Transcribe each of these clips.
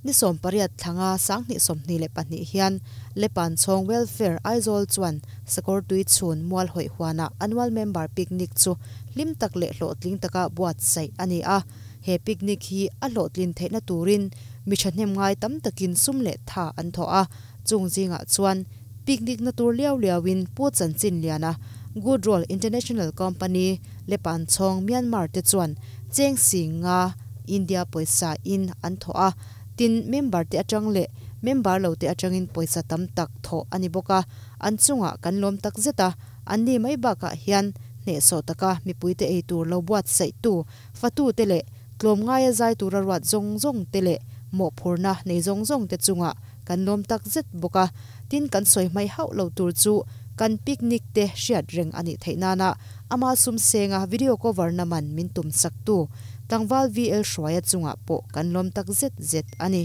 Ni 18 thlanga 2022 hian Lepan Chhawng Welfare Aizawl chuan Sakawrtui chhun mual hawih huanah annual member picnic chu hlim tak leh hlawhtling taka buatsaih a ni a. He picnic hi a hlawhtlin theihna turin mi thahnem ngai tam takin sum leh tha an thawh a, chung zingah chuan picnic na tur liau liauin Pu Chanchin Liana, Good Roll International Company, Lepan Chhawng Myanmar te chuan cheng sing nga India pawisa in an thawh a, tin member te atang leh member lo te atangin pawisa tam tak thawh a ni bawk a, an chungah kan lawm tak zet a, an ni mai bakah hian hnehsawh taka mipuite ei tur lo buatsaih tu fatu te leh tlawmngaia zai tura ruat zawng zawng te leh mawhphurna nei zawng zawng te chungah kan lawm tak zet bawk a, tin kan sawi hmai hauh lo tur chu kan picnic te hriat reng a nih theih nana ama sum senga video cover na man min tum sak tu tlangval VL Hruaia chungah pawh kan lawm tak zet zet a ni.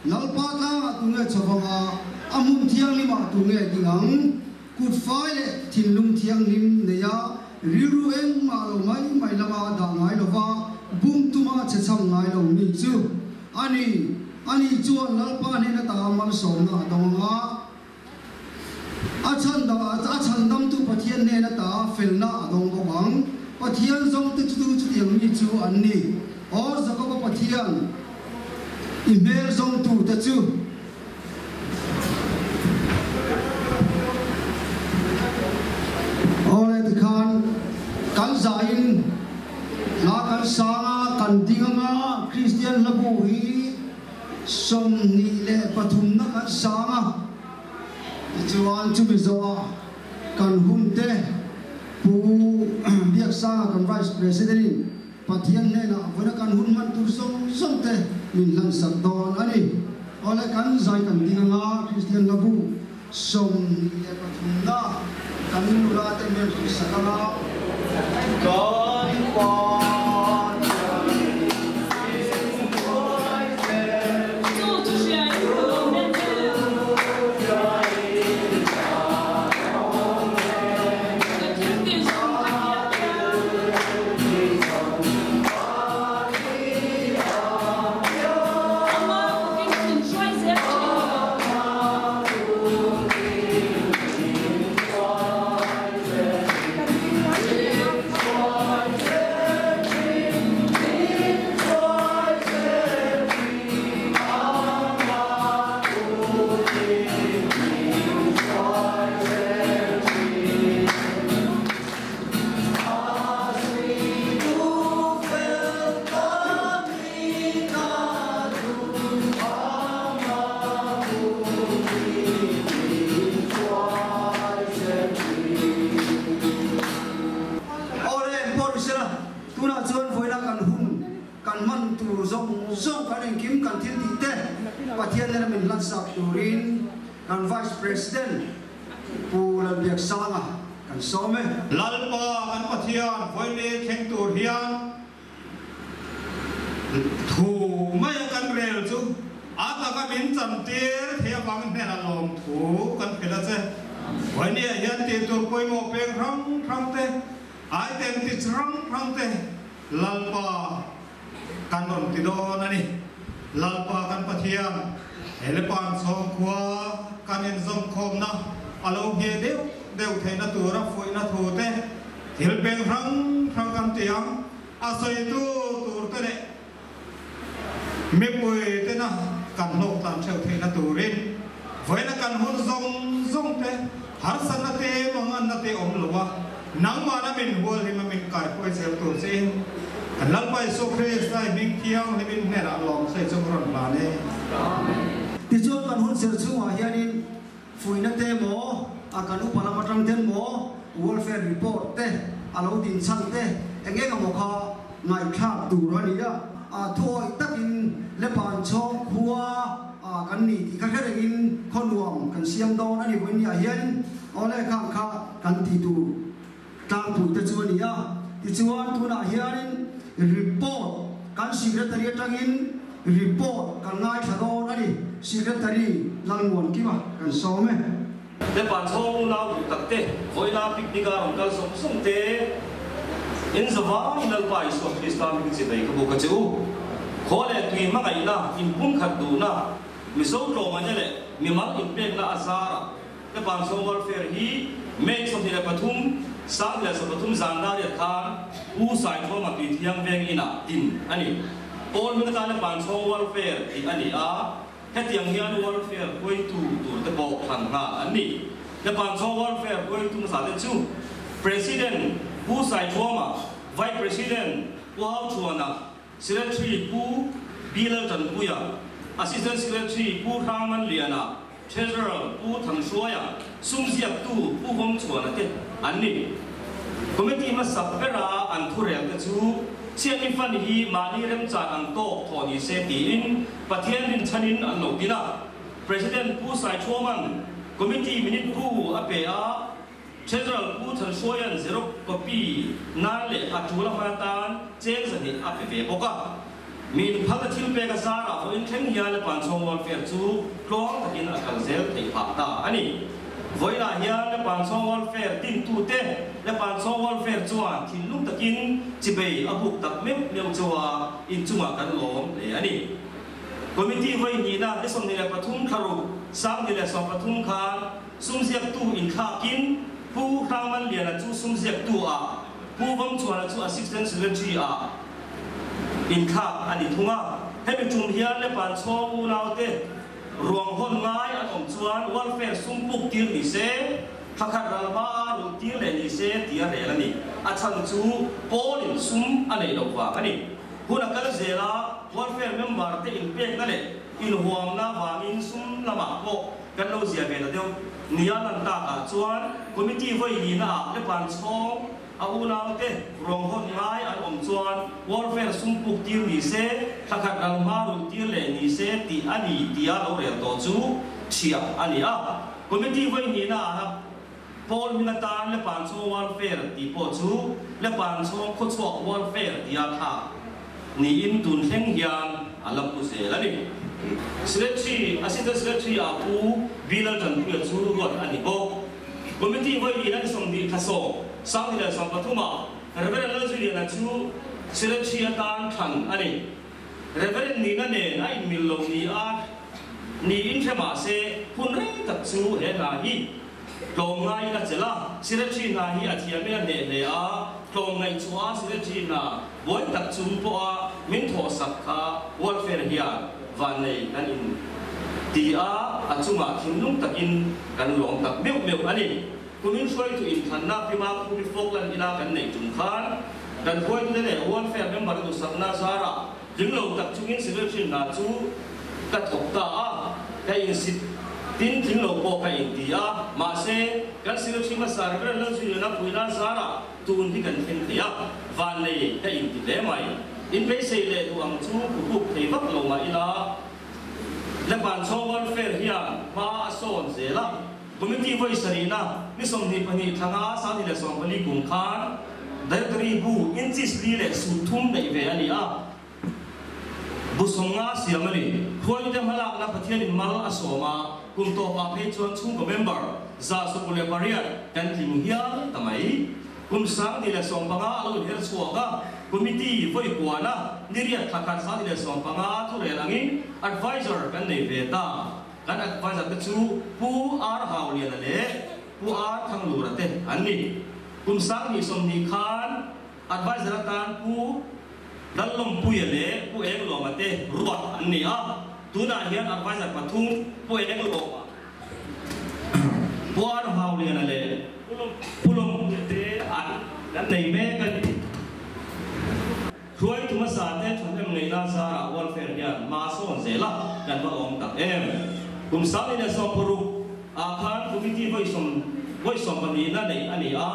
Lalpa tlangah tunge chho vang a, a hmun thianghlimah tunge ding ang? Kut fai leh thinlung thianghlim neia rilru engmah lo mai mai lama dah ngai lova bum tuma che chham ngai lo mi chu a ni. Ani chuan Lalpa hnen ata malsawmna a dawng ang a, a chhandam a chhandamtu Pathian hnen ata felna a dawng bawk ang. Pathian zawngte chu chutiang mi chu an ni. Aw Jakoba Pathian, i hmel zawngtute chu. Awle tikhan kan zain hla kan sang a, kan ding anga Kristian hlabu hi 23 na kan sang a, tichuan chumi zawhah kan hunte Pu Biaksanga kan Vice President in Pathian hnenah vawiina kan hun hman tur zawng zawng te min hlansak dawn a ni. Awle kan zai kan ding anga Kristian hlabu 23 na kan nula te min hrilhsak anga. Kan Pathianin min hruai che. Chu chu hriain ka lawm em em. Ka thil tih zawng ka hriat hian. Amah bawkin min hruai zel thin. Awle pawh ni sela, tunah chuan vawiina kan hun kan hman tur zawng zawng kan engkim kan thil tih te Pathian nena min hlansak turin kan Vice President Pu Lalbiaksanga kan sawm e. Lalpa kan Pathian vawiini thleng tur hian thu mai a kan rel chu a taka min chantir thei avangin hnenah lawmthu kan hrilh a che. Vawiiniah hian tih tur pawimawh peng hrang hrang te, item ti hrang hrang te Lalpa kan rawn ti dawn a ni. Lalpa kan Pathian, he Lepan chhawngkhua kan inzawmkhawmna a lo ngheh deuh deuh theihna tura fuihna thu te, thil peng hrang hrang kan ti ang, a sawitu tur te leh mipui tena kan hlawk tlan theuh theihna turin vawiina kan hun zawng zawng te harsatna te manganna te awm lo a, nangmahna min hualhim a min kaihruai zel tur chiin kan Lalpa Isua Krista i hming thianghlimin hnenah lawmsawi chu ka rawn hlan e. Tichuan kan hun ser chhungah hianin fuihna te maw, a kan upa lam atang ten maw, welfare report te, a lo din chhan te, eng eng emaw kha ngaihthlak tur a ni a. A thuawih takin Lepan chhawng khua a kan ni tih kha hre rengin khaw nuam kan siam dawn a ni vawinia hian awle khang kha kan tih tur tlangpui te chu a ni a. Tichuan tunah hianin report kan secretary atangin report kan ngaithla dawn a ni. Secretary Lalmuankima kan sawm e. Lepa chhawng nau duh tak te, vawiina picnic a rawn kal sawng sawng te, in zavai Lalpa Isua Krista hming chi vei ka buk a che u. Khaw leh tui hmangaihna, inpumkhat duhna, Mizo tlawmanya leh mimal inpekna a zarah Lepa chhawng welfare hi May 23, 1013 zan dariat khan Pu Saithawma Tuithiang veng inah din a ni. Pawl hming atan Lepa chhawng welfare tih a ni a. Hetiang hian welfare hruaitu tur te pawh thlan nghal an ni. Japan chhawng welfare hruaitu hmasa te chu President Pu Saithuama, Vice President Pu Hauchhuana, Secretary Pu Bilal Tanpuia, Assistant Secretary Pu Hrangmanliana, Treasurer Pu Thanghruaia, sumziaktu Pu Vawmchhuana te an ni. Committee hmasa bera an thurel te chu Chhiatni Fund hi mahni remchan ang tawk thawh ni se tiin Pathian rinchhanin an lo din a. President Pu Saithuaman Committee minute bu a pe a, Treasurer Pu Thanhruaia'n Xerox copy nan leh a tul a hman atan cheng 200 a pe ve bawk a. Mi in phal a thil pek a zarah vawiin thleng hian le Panchhawng Welfare chu tluang takin a kal zel theih phah ta a ni. Vawiinah hian le Panchhawng Welfare dintute le Panchhawng Welfare chuan thinlung takin chibei a buk tak meuh meuh chauh a inchungah kan lawm hle a ni. Committee vawi hnihna ni 23 thlaruk 2013 khan sumziaktu inthlakin Pu Hrangmanliana chu sumziaktu ah, Pu Vawmchuana chu Assistant Secretary ah inthlak a ni thung a. Hemi tum hian Lepanchhawng unaute ruang hawn ngai an awm chuan welfare sum puk tir ni se, thlakhat ral hma a rulh tir leh ni se tih a rel a ni. A chhan chu Paul-in sum a neih loh vang a ni. Hun a kal zel a, welfare member te inpekna leh inhuamna vangin sum lamah pawh kan lo zia ve ta deuh nia lan takah chuan committee vawi nihna ah Lepanchhawng a unaute ruang hawn ngai an awm chuan welfare sum puk tir ni se, thlakhat ral hma rulh tir leh ni se tih a ni tia lo rel tawh chu chhiah a ni a. Committee vawi hnihna ah Pawl hming atan Lepanchhawng welfare tih pawh chu Lepanchhawng khawchhuak welfare tia thlak niin tun thleng hian a la pu zel a ni. Secretary, Assistant Secretary ah Pu Bilal Tanpuia chu ruat a ni bawk. Committee vawi hnihna ni 20 thla 10, 2013 ah Reverend Lalzuliana chu Secretary atan thlan a ni. Reverend nihna nen a inmil lo ni a niin hre mah se hun rei tak chu he hna hi tlawmngaiin a chelh a. Secretary hna hi a thiamin a hneh hle a, tlawmngaih chhuah a Secretary hna buai tak chung pawha min thawhsak kha welfare hian vannei kan in ti a, a chungah thinlung takin kan lawm tak meuh meuh a ni. Kumin hruaitu inthlanna Pima Khumi Falkland ina kan neih tum khan kan hruaitute leh welfare member duhsakna zarah tling lo tak chungin secretary hna chu ka thawk ta a, ka insit tin tling lo pawh ka inti a, mahse kan secretary hmasa Reverend Lalzuiliana puina zarah tun hi kan thleng thei a, vannei ka inti hle mai. Inbeisei leh duh ang chu phuhruk thei vak lo mah ila, Lepanchhawng welfare hian hma a sawn zel a. Committee vawi sarihna ni 22 thlanga 2014 kum khan Directory bu inches li leh sut thum neih ve a ni a, bu 50 siam a ni. Khuaitute hmalakna Pathianin mal a sawm a, kum tawpah phei chuan chhungkaw member 168 kan tling hial ta mai. Kum 2015 a lo inher chhuak a, Committee vawi kuana ni riat thla khat 2015 thurel angin Advisor kan nei ve ta. Kan advisor te chu Pu R Hauliana leh Pu R Thanglura te an ni. Kum 2020 khan advisor atan Pu Lallawmpuia leh Pu Englawma te ruat an ni a. Tunah hian advisor pathum Pu Englawma, Pu R Hauliana leh Pu Lawmpuia te an kan nei mek a ni. Hruaitu hmasa te thahnem ngaihna zarah welfare hian hma a sawn zel a, kan va awm tak em. Kum 2016 ah khan committee vawi sawm vawi sawmpahnihna neih a ni a,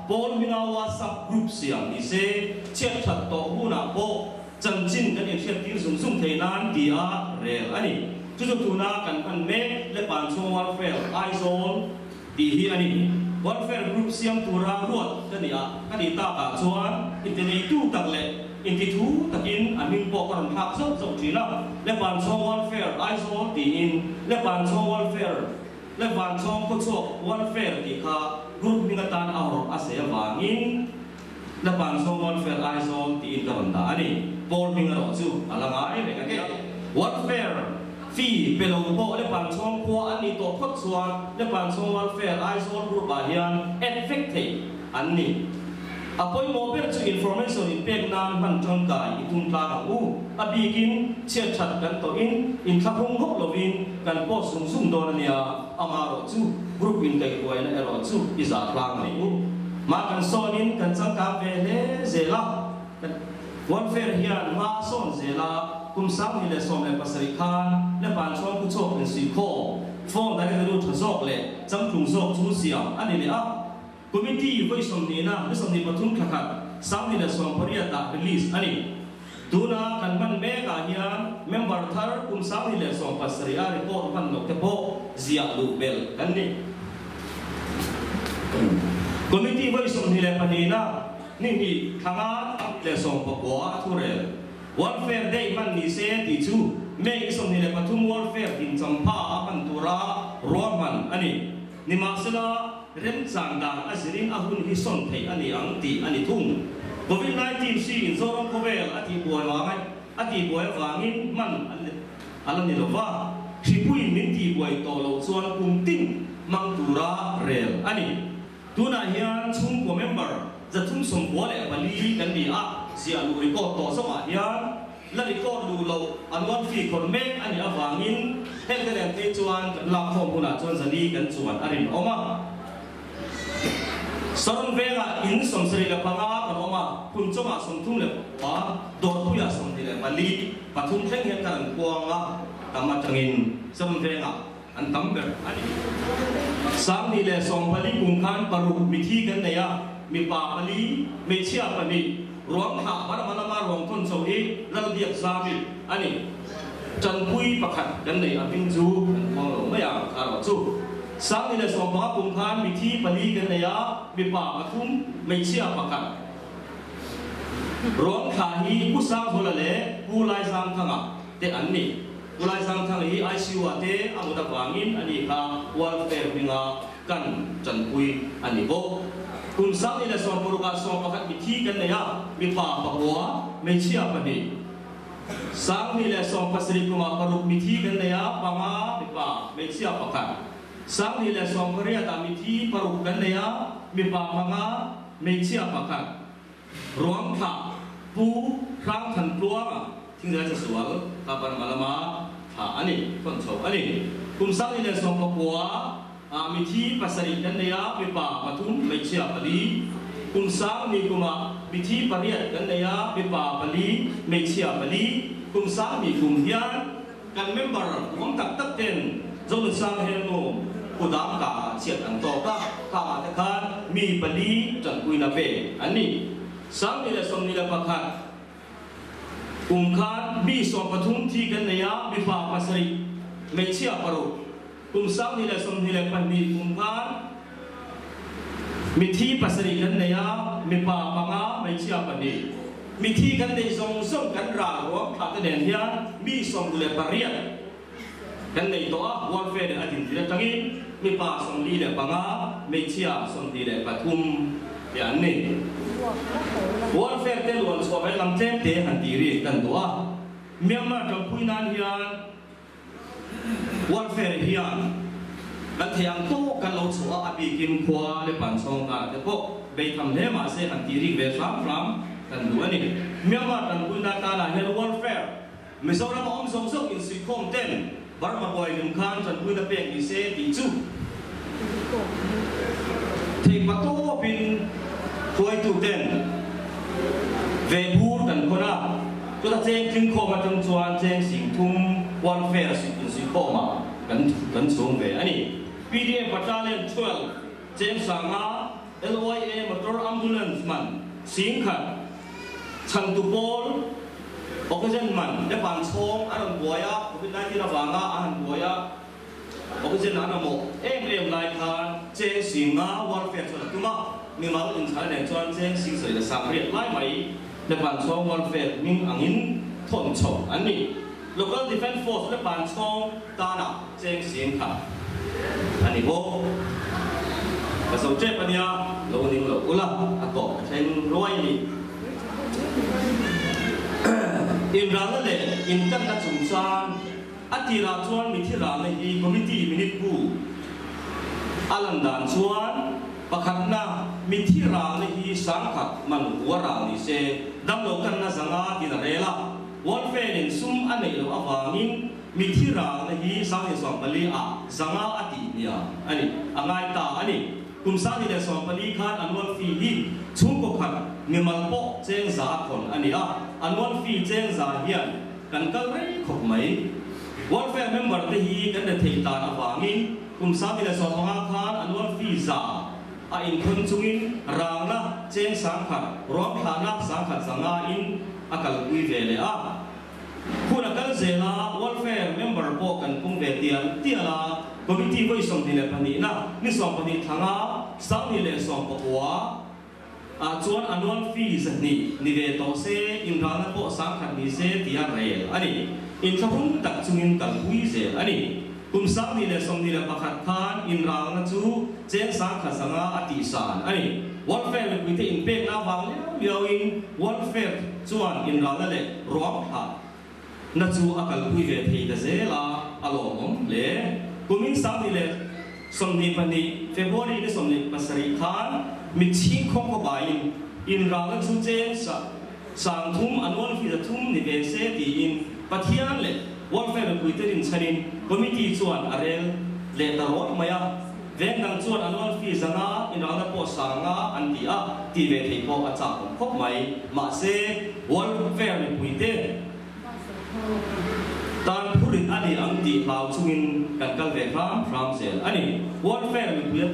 Pawl hminga WhatsApp group siam ni se, chhiat that tawh hunah pawh chanchin kan inhriattir zung zung thei nan ti a rel a ni. Chu chu tuna kan hman mek Lepanchhawng Welfare Aizawl tih hi a ni. Welfare group siam tura ruat ka ni a, ka nih takah chuan intineitu tak leh intithu takin a hming pawh ka rawn thlak zauh zauh thin a, Lepanchhawng Welfare Aizawl tiin Lepanchhawng Welfare, Levanchhawng Khawchhuak Welfare tih kha group hming atan a rawh a sei avangin Lepanchhawng Welfare Aizawl tiin ka rawn dah a ni. Pawl hming erawh chu a la ngai reng a nia. Welfare. Fee pe lo pawh Lepanchhawng khua an nih tawh phawt chuan Lepanchhawng Welfare Aizawl Group ah hian add vek theih an ni. A pawimawh ber chu information in pek nan hman tangkai i tum tlang ang u. A bikin chhiat that kan tawhin inthlahrung hauh lovin kan post zung zung dawn a nia, amarawh chu group in kaihhruaina erawh chu i zah tlang ang u. Mah kan sawnin kan changkang ve hle zel a. Welfare hian hma a sawn zel a, kum 2017 khan Lepanchhawng khu chhuak insuihkhawm form director tha zawk leh changtlung zawk chu siam a ni leh a. Committee vawi 20 na ni 23 thla khat 2018 ah release a ni. Tuna kan hman mekah hian member thar kum 2017 a report hman loh te pawh ziah luh belh kan ni. Committee vawi 22 na. Ni hnih thla nga leh 19 a thu rel. Welfare Day hman ni se tih chu May ni 23 Welfare din champha a hman tura ruahman a ni. Nimahsela, remchang dan a zirin a hun hi sawn theih a ni ang tih a ni thung. Covid 19 hri in Zoram khawvel a tihbuai vanga a tihbuai avangin hman a la ni lova, hripuiin min tihbuai tawh loh chuan kum tin hmang tura rel a ni. Tunah hian chhungkaw member 394 kan ni a, ziah luh record tawh zawngah hian la record luh loh annual fee khawn mek a nih avangin heng te nen phei chuan kan lakkhawm hunah chuan 400 kan chuan a rinawm a. Saron vengah in 75 kan awm a, Phunchawngah 35, Dawrpuiah 24, pathum thleng hian kan an kuang a, tam atangin Saron vengah an tam ber a ni. 2014 kum khan paruk mithi kan nei a, mipa pali, hmeichhia pahnih, ruang thlah Burma lama ruang thawn chho hi Lalbiak Zami a ni. Tanpui pakhat kan nei a hming chu kan khuang lo mai ang kha erawh chu. 2015 kum khan mithi pali kan nei a, mipa pathum, hmeichhia pakhat. Ruang thlah hi Pu Sangzawla leh Pu Laizangthanga te an ni. Pu Laizangthanga hi ICU ah te a mut avangin a ni kha welfare hminga kan tanpui a ni bawk. Kum 2016 ah 11 mithi kan nei a, mipa pakua, hmeichhia pahnih. 2017 kumah paruk mithi kan nei a, panga mipa, hmeichhia pakhat. 2018 ah mithi paruk kan nei a, mipa panga, hmeichhia pakhat. Ruang thlah Pu Hrangthan Tluanga thingzai chasual kha Burma lama thlah a ni, thawn chho a ni. Kum 2019 ah mithi pasarih kan nei a, mipa pathum, hmeichhia pali. Kum 2000 kumah mithi pariat kan nei a, mipa pali, hmeichhia pali. Kum 2000 kum hian kan member awm tak tak ten Zonunsang Helnu kudam kangah chhiat an tawk a, khangah te khan mi pali tanpuina pe an ni. 2021 kum khan mi 13 thi kan nei a, mipa pasarih, hmeichhia paruk. Kum 2022 kum khan mithi pasarih kan nei a, mipa panga, hmeichhia pahnih. Mithi kan nei zawng zawng kan ral ruang thlah te nen hian mi 18 kan nei tawh a, welfare a din tir atangin mipa 45, hmeichhia 23 te an ni. Welfare te luan chhuah mai lam tlem te han tih ri kan duh a, Myanmar tanpui nan hian welfare hian kan thei ang tawk kan lo chhuah a, a bikin khua leh pan chhawng karah te pawh beitham hle mah se han tih rik ve hram hram kan duh a ni. Myanmar tanpuina tanah hian welfare Mizoram a awm zawng zawng insuihkhawm ten Burma buai lim khan tanpuina pek ni se tih chu theihpa tawpin hruaitu ten ve bur kan khawn a, chuta cheng tlingkhawm atang chuan cheng 30,000 welfare insuihkhawmah kan kan chhung ve a ni. PDF Battalion 12 cheng 5,000 LYA Motor Ambulance man 100,000 chhantu pawl oxygen man le pan chhawng a rawn buai a, Covid 19 avanga a han buai a, oxygen an mamawh em em lai khan cheng 5,000 welfare chuan a tum a, mimal inchhal nen chuan cheng 780,000 lai mai le pan chhawng welfare hming angin thawn chho an ni. Local Defence Force le pan chhawng tanah cheng 100,000 a ni bawk. Ka zo tep a nia, lo ning lo ula, a tawp ka thleng ruai a ni. Inralna leh intanna chungchang a tirah chuan mithi ralna hi committee minute bu a lan dan chuan pakhatna mithi ralna hi 100,000 man hua ral ni se, damlo kanna 500 tin a rel a, welfare in sum a neih loh avangin mithi ralna hi 2014 ah 500 a tih hniam a ni, a ngai ta a ni. Kum 2014 khan annual fee hi chhungkaw khat mimal pawh cheng za a khawn a ni a, annual fee cheng za hian kan kal rei khawp mai. Welfare member te hi kan re thei tan avangin kum 2015 khan annual fee za a inkhawn chungin rangna cheng 100,000, ruang thlahna 100,000 500 in a kalpui ve leh a. Hun a kal zel a, welfare member pawh kan pung ve tial tial a, committee vawi 22 na ni 20 thlanga 2019. Ah chuan annual fee 200 ni ve tawh se, inralna pawh 10,000 ni se tia rel a ni. Inthlahrung tak chungin kalpui zel a ni. Kum 2021 khan inralna chu cheng 1,500 a tihsan a ni. Welfare mipuite inpekna avang liau liauin welfare chuan inralna leh ruang thlah na chu a kalpui ve thei ta zel a, a lawmawm hle. Kumin 2022 February ni 17 khan mitchhing khawng khawpaiin inralna chu cheng 3,000 annual fee 300 ni ve se tiin Pathian leh welfare mipuite rinchhanin committee chuan a rel leh ta rawih mai a. Veng dang chuan annual fee 500 inralna pawh 500 an ti a, tih ve theih pawh a chak awm khawp mai. Mahse, welfare mipuite tan phurit a ni ang tih hlau chungin kan kal ve hram hram zel a ni. Welfare mipuia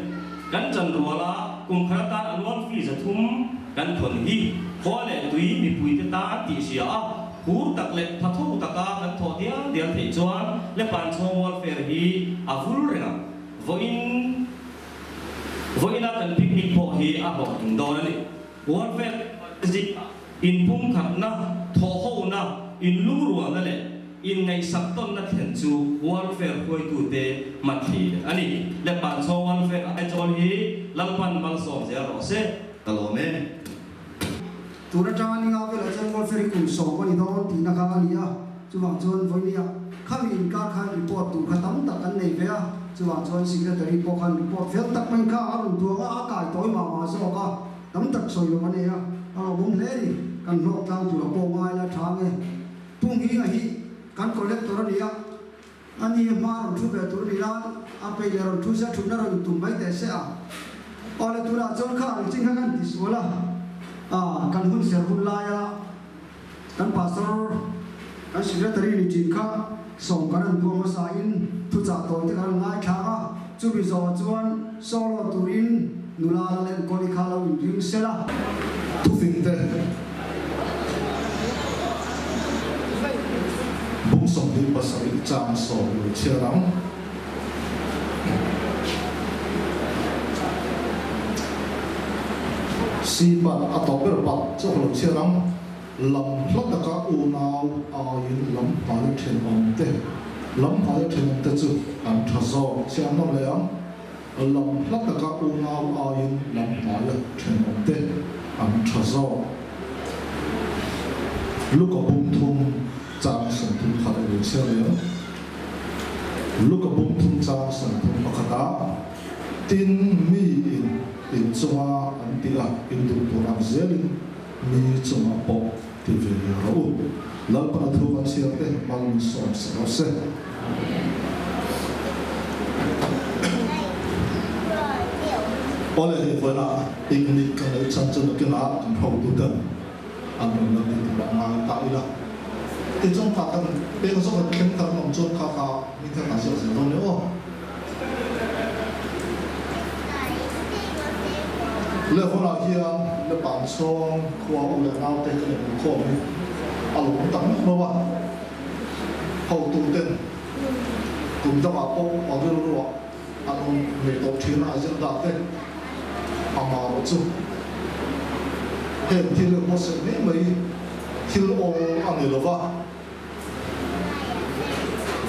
kan chan ruala kum khat atan annual fee 300 kan thawn hi khua leh tui mipuite tan tih hria a, hur tak leh thatho taka kan thawh dial dial theih chuan Lepanchhawng welfare hi a vul reng ang. Vawiin vawiina kan picnic pawh hi a hlawhtling dawn a ni. Welfare zingah inpumkhatna, thawhhona, inlungrualna leh inngaihsak tawnna thlen chu welfare hruaitute hmathlir a ni. Lepanchhawng welfare Aizawl hi Lalpan malsawm zel rawh se. Ka lawm e. Tun atanga ni nga velah chuan welfare hi kum 10 a ni dawn tihna kha a ni a, chuvang chuan vawinia khami inkar khan report tur kha tam tak an nei ve a, chuvang chuan secretary pawh khan report fel tak mai kha a rawn duang a, a kai tawi mah mah zawk a, tam tak sawi lo a nei a, a lawmawm hle a ni. Kan hlawk tlang tur a pawh ngai la tha nge. Pu Nginga hi kan collector a ni a, a ni hma rawn thu ve tur a ni la, a peih leh rawn thu se a thutna rawn tum mai teh se a. Awle tunah chuan kha ang chin kha kan ti sual a, kan hun ser hun laia kan pastor kan secretary ni thin kha sawm kan an duang hmasa in thuchah tawi te kan an ngaithlak a, chumi zawhah chuan solo turin nula lal enkawli kha lo inring sel a. Thufing te bung 27 chang 10 lo chhiar ang. Si pat a tawp ber pat chu ka lo chhiar ang. Lam hla taka unau aiin lam hnaia thenawm te, lam hnaia thenawm te chu an tha zawk chhiar nawm leh ang. Lam hla taka unau aiin lam hnaia thenawm te an tha zawk. Luka bung thum chang 31 a lo chhiar leh ang. Luka bung thum chang 31ah, Tin, mi in in chunga an tih a, in duh tur ang zelin mi chungah pawh ti ve rawh u. Lalpan a thu kan chhiar te mal min sawm sak rawh se. Awle hei vawiinah picnic ka neih chhan chu nakinah kan hotuten an rawn la ti tur a ngai ta ila. Tichuan kha kan peng zawk an thleng thar an awm chuan kha kha min kha ka ziak zel dawn nia aw. Le hunah hian le pan chhawng khua u leh naute ka inhmu khawm hi a lawm tak meuh meuh a. Hotuten kum dangah pawh a rilruah an awm ngei tawh thin a, agenda te amarawh chu heng thil buatsaih mai mai thil awl a ni lova,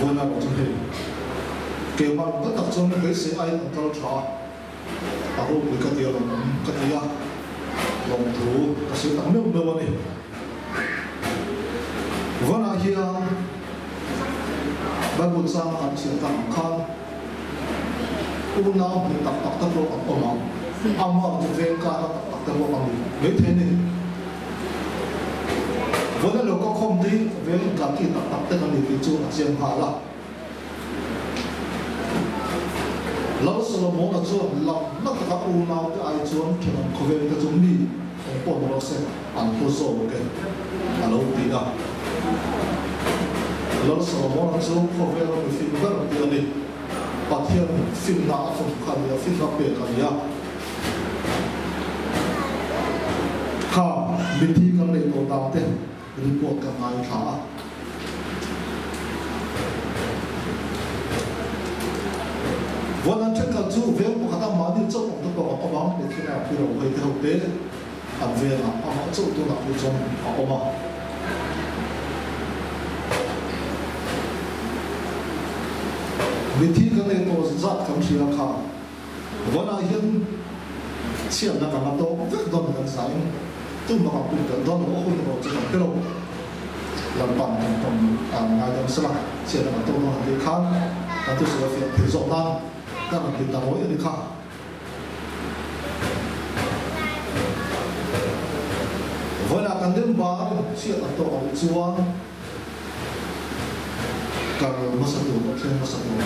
vawiin erawh chu hei keimah lam tak tak chuan beisei aiin an kal tha a, a ropui ka ti a lawmawm ka ti a, lawmthu ka sawi tak meuh meuh a ni. Vawiinah hian Bible changa kan chhiar tak ang khan unau hmu tak tak te pawh kan awm ang, amah chu veng kaina tak tak te pawh kan ni maithei a ni. Vawiina lo ka khawm hi veng inkahki tak tak te kan ni tih chu a chiang nghal a. Lal Solomona chuan lam na taka unaute ai chuan thenawm khawvel te chu mi eng pawh ni rawh se an hlu zawk e a lo ti a. Lal Solomona chu khawvela mifing ber tih a ni. Pathian finna a fawm kha a ni a, finna pek a ni a. Kha mithi kan neih tawh dan te report ka ngaithla a. Vawiin an thenkhat chu veng pakhat a mahni chauh awm te pawh an awm ang, Pathian a phi lo hei te ho te. An vengah amah chauh tunah phei chuan a awm a. Mithi kan ei tawh zat kan hria kha vawiinah hian chhiatna kan la tawk vek dawn kan zain tumah kan pumpelh dawn lo a hun erawh chu kan pe lo. Lalpa'n kan tawng ngaidam sela chhiatna kan tawk dawn ang tih khan kan thusawi a fiah thei zawk nan ka rawn ti ta ngawih a ni kha. Vawiinah kan member chhiat an tawk ang chuan kal hmasa tur, a thleng hmasa tur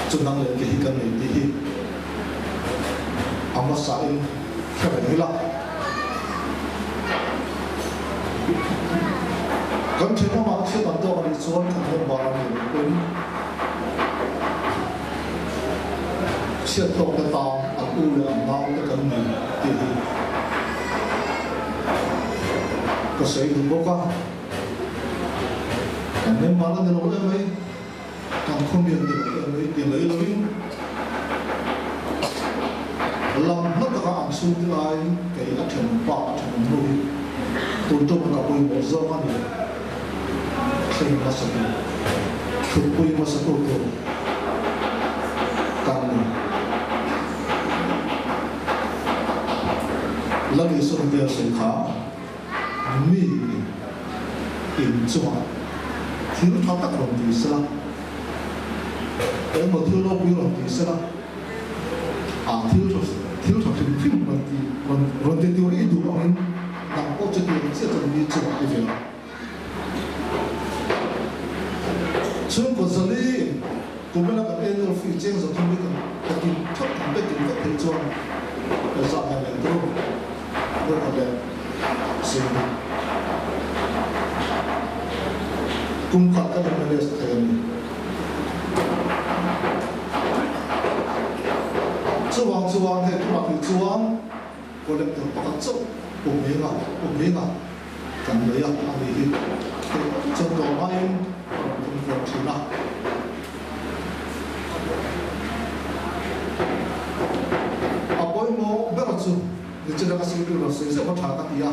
chu nang leh ke hi kan nei tih hi a hmasain hre reng ila. Kan thenawmah chhiat an tawk anih chuan kan member an nih loh pawhin Chhiat tawk te tan an u leh an nau te kan ni tih hi ka sawi duh bawk a. Kan member a ni lo em mai, kan khawmian ni lo em mai ti mai loin lam hla taka an chhungte laiin kei a then pa a then nu hi tun tum ka pawimawh zawng a ni. Thleng hmasa tu, thutpui hmasa tu tur kan ni. Lali sawn vel sawi kha mi in chungah thil tha tak rawn ti sela, engmaw thil ropui rawn ti sela, ah thil tha thil tha hrim hrim rawn ti rawn ti tur i duh angin nang pawh chutiang chiah chuan mi chungah i vel ang. Chhungkaw zali kumela kan annual fee cheng zathum hi kan takin thap kan pe kim vek theih chuan pawisa hian leng tur rawh leh sing kum khat kan in manage thei a ni. Chuvang chuan hei tunah phei chuan collector pakhat chauh Pu Hminga Kan lei a, a ni hi hei chuan tlawm ngaiin a rawn tum kual thin a. A pawimawh ber chu nichina ka sikri rawn sawi zeuh a tha ka ti a,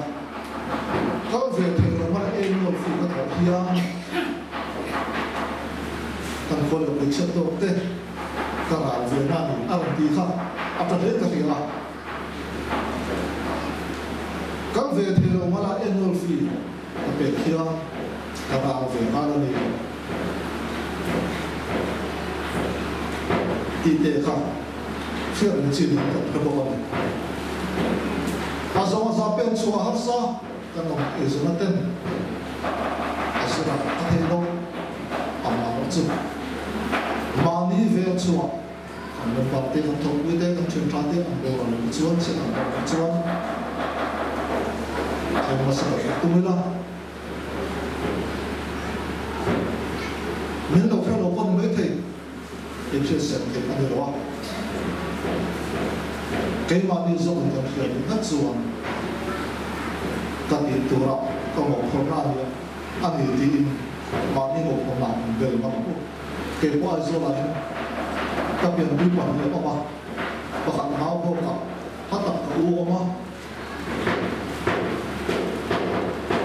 kal ve thei lo hmana annual fee ka thawh hian kan khua leh hmeichhia tawk te ka ral ve na a ni a rawn ti kha a tha hle ka hria a. Kal ve thei lo mala annual fee ka pek hian ka ral ve nghal a ni tih te kha hriat ang chin in kan hre bawk a ni. A zawng a za pen chhuah harsa kan awm eizawna ten a zirah a thei lo amah erawh chu mahni veng chhuah Kan member te, kan thawkpui te, kan thian tha te an boral loh chuan, chhiat an boral loh chuan thleng hmasa ber kan tum ila. Min lo hre lo pawh ni maithei, inhriat siam theih a ni lo a. Keimahni zawkin kan hriat leh ngat chuan ka tih turah ka mawhphurhna a nia a ni tiin mahni mawhphurhna an bel ngam ang u. Kei pawh Aizawlah hian ka pianpui pahnih a awm a, pakhat nau bawkah hla tak ka u awm a,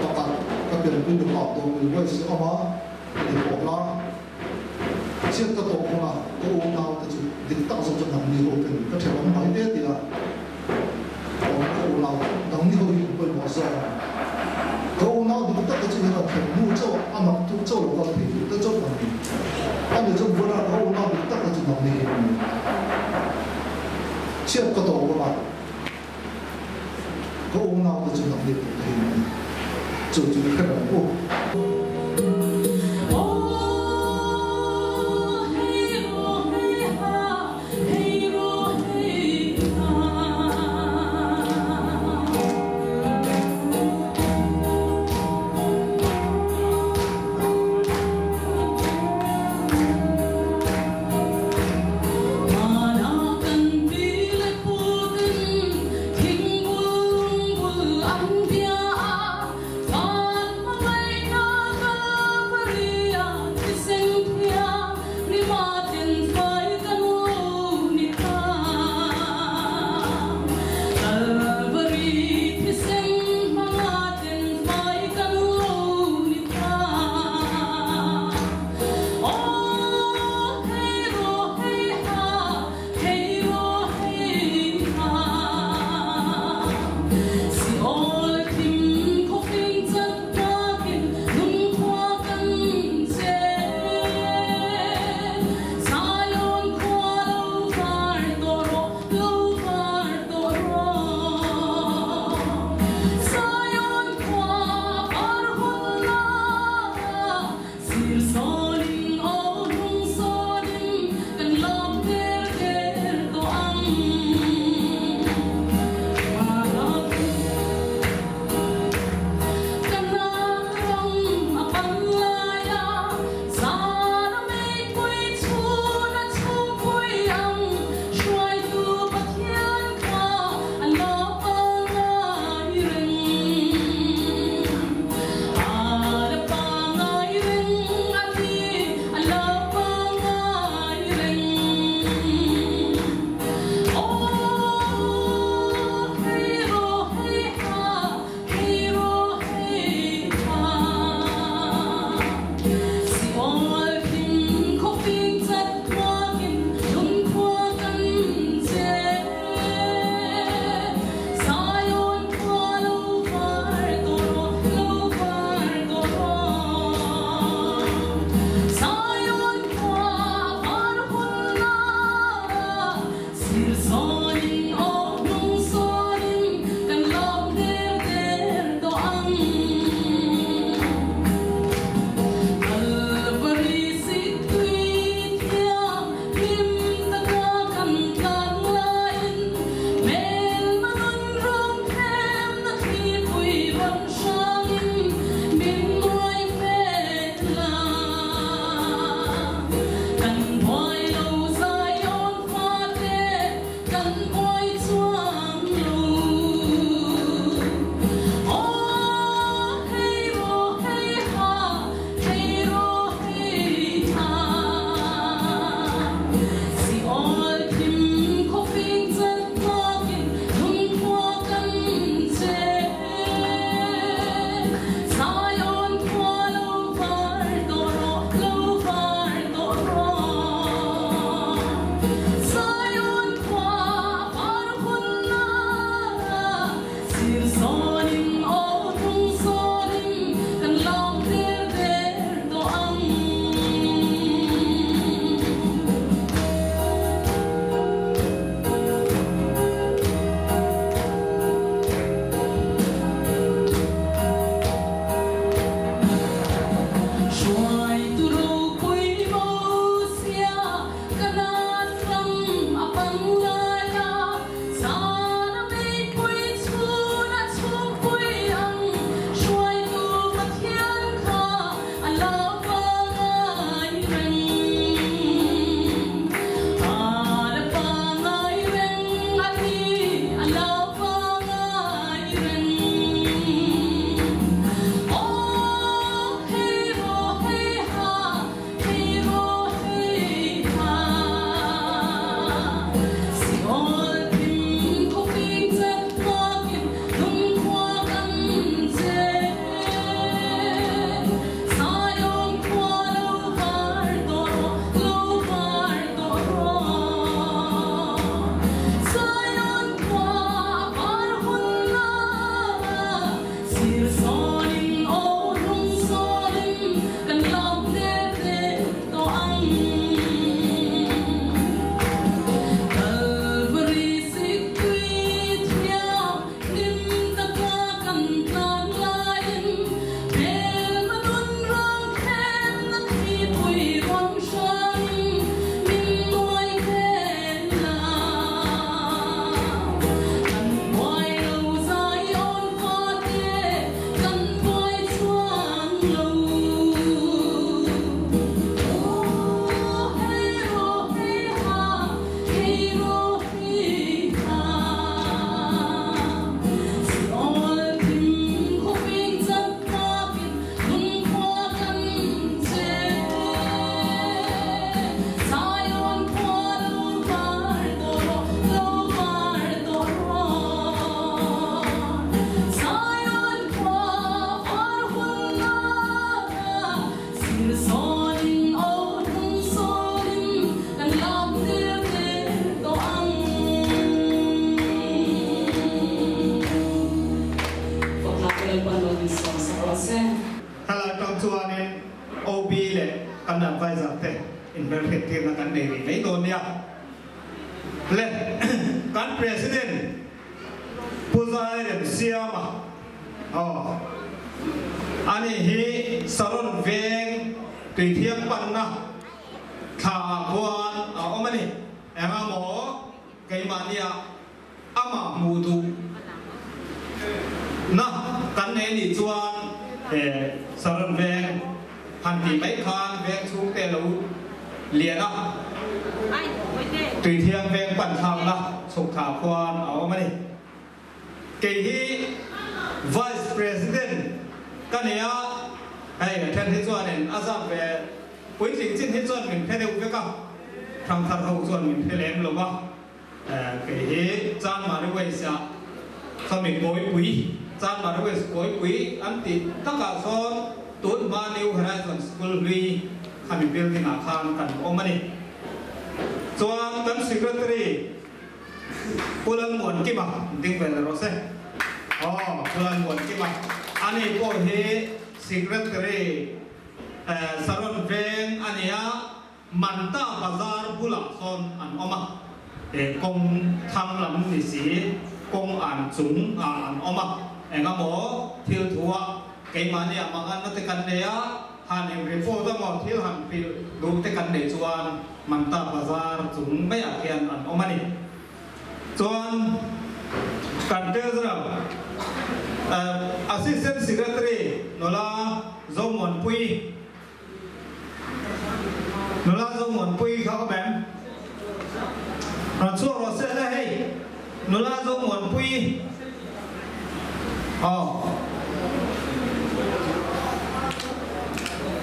pakhat ka pianpui nupa Dawngmil West a awm a, ni pawh la chiat ka tawh hmang a, ka u nau te chu dik tak zawk chu nangni ho ka ni, ka ṭhenawm mai te tia awm ka u nau nangni ho hi an pawimawh zawk a ni. Ka unau dik tak te chu hian a then hnu chauh a nak tuk chauh lo kal thei duh te chauh an ni. A ni chuan Buara ka unau dik tak te chu nang ni hi an ni. Chhiat ka tawh bawk a, ka unau te chu nang ni tih te hi an ni. Chu chu i hre reng u. min sawm sak rawh se. Helai tang chuanin OB leh kan adviser te inhmelhriattirna kan nei rih mai dawn nia. Le kan President Pu Zairemsiama aw ani hi Saron veng Tuithiang panna thla ah khuan a awm a ni. Enga maw keimahnia amah hmuh duh na kan nei nih chuan he Saron veng han tih mai khan veng chhungte lo lian a, Tuithiang veng pan thlakna chhuk thla khuan a awm a ni. Kei hi Vice President ka ni a, hei a then hi chuanin a zat ve puitling chin hi chuan min phe deuh vek a, thangthar ho chuan min phe lem lo va. Kei hi Chanmari West ah khami kawipui, Chanmari West kawipui an tih takah sawn tun hma New Horizon School hlui khami building ah khan kan awm a ni. Chuan kan Secretary Pu Lalmuankima ding ve leh rawh se. Aw, Pu Lalmuankima, ani pawh hi Secretary Saron Veng a ni a, Manta Bazar bulah sawn an awm a, kawng thlang lam ni si, kawng an chung ah an awm a, engemaw thil thu ah keimahni ah manganna te kan nei a, han in report emaw thil han hrilh duh te kan nei chuan Manta Bazar chung maiah khian an awm a ni. Chuan kan Treasurer, Assistant Secretary nula Zomuanpuii, Nula Zomuanpuii kha awm em? Rawn chhuak rawh se le hei Nula Zomuanpuii aw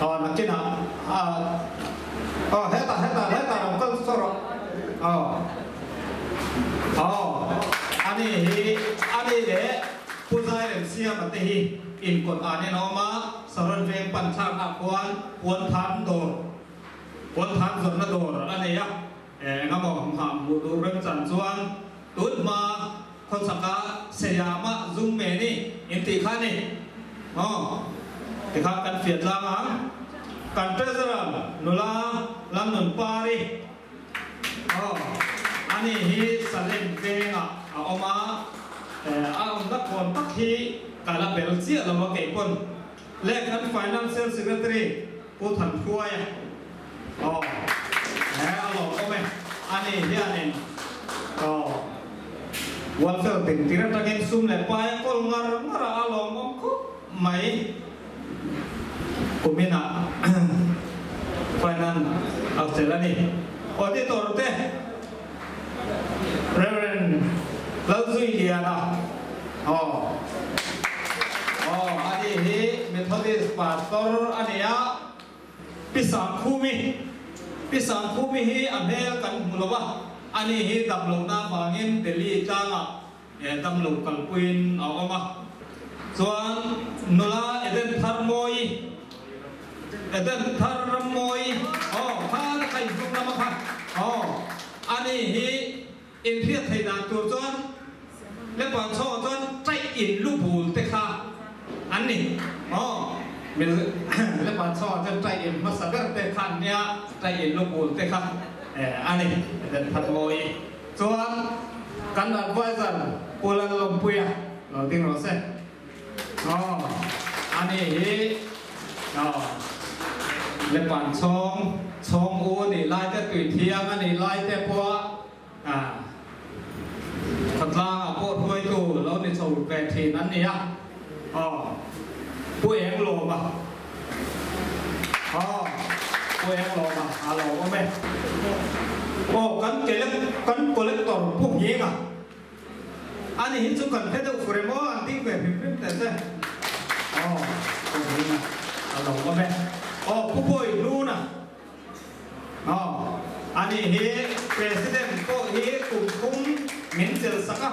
aw nakinah aw hetah hetah hetah rawn kal chhuak rawh aw aw ani hi ani leh Pu Zairemsiama te hi inkawt an en awm a. Saron veng pan thlakah khuan puanthan dawr, puanthan zawrhna dawr a nei a, engemaw hmah hmuh tur remchan chuan tun hma khawchhaka Seyama zum me ni in tih kha a ni. Aw, tikhan kan fiah tlang ang. Kan Treasurer nula Lalnunpari, aw, ani hi Salem vengah a awm a, a awmna khawn tak hi ka la bel chiah lo a kei pawn. Le kan Financial Secretary Pu Thanhruaia, aw, he a lawm awm e, ani hianin, aw, Welfare tin tir atangin sum leh pai a kawl ngar ngar a, a lawm awm khawp mai. Kuminah Finance a chelh a ni. Auditor te Rev. Lalzuiliana aw aw ani hi Methodist Pastor a ni a, Pi Sangkhumi Pi Sangkhumi hi a hmel kan hmu lo a, ani hi damlohna avangin Delhi tlangah He damlo kalpuiin a awm a, chuan nula Eden Thar Mawi, Eden Thar Ram Mawi, aw kha na kha inhnung lama kha, aw ani hi inhriat thei dan tur chuan Lepan chhawngah chuan chaih in lu bul te kha an ni, aw Lepan chhawngah chuan chaih in hmasa ber te kha an nia, chaih in lu bul te kha a ni Eden Thar Mawi. Chuan kan adviser Pu Lalawmpuia lo ding rawh se. Aw, ani hi aw Lepan chhawng, chhawng u nih lai te, tui thiang a nih lai te pawha ah khawtlangah pawh hruaitu lo ni chho ve thin an ni a. Aw, Pu Englawma. Aw, Pu Englawma a lo awm e. Aw, kan kan collector Pu Nghinga. Ani hi chu kan hre deuh fur em aw, an ding ve hrim hrim teh se. Aw, Pu Nghinga a lo awm e. Aw, Pu Bawi Hluna. Aw, ani hi President pawh hi kum thum min chelh sak a.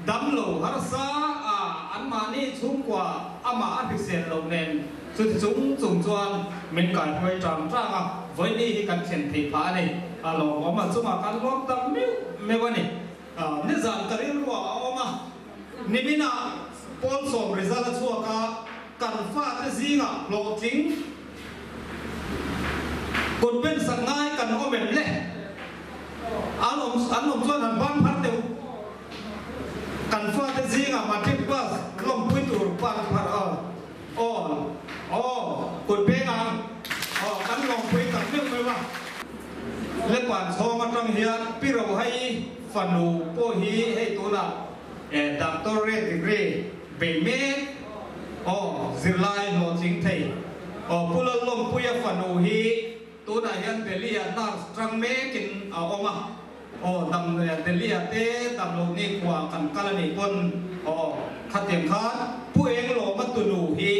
Damlo harsa a anmahni chhungkua amah a hrisel loh nen chuti chung chung chuan min kaihruai tang tang a, vawiini hi kan thlen theih phah a ni. A lawmawm a chungah kan lawm tak meuh meuh a ni. Nizan ka rilruah a awm a, niminah Pawl sawm result a chhuak a. Kan fate zingah hlawhtling kut ben sak ngai kan awm em le? An awm an awm chuan han ban phar deuh. Kan fate zingah matric pass lawmpui tur ban phar aw aw aw kut peng ang aw kan lawmpui tak meuh meuh a. Lepan chhawng atang hian Pi Rohai fanu pawh hi hei tunah doctorate degree bei mek aw zirlai hlawhtling thei aw Pu Lallawmpuia fanu hi Tunah hian Delhi-ah nurse tang mekin a awm a, aw dam Delhi-ah te dam loh ni khua kan kal a nih pawn aw khatiang khan Pu Englawma tunu hi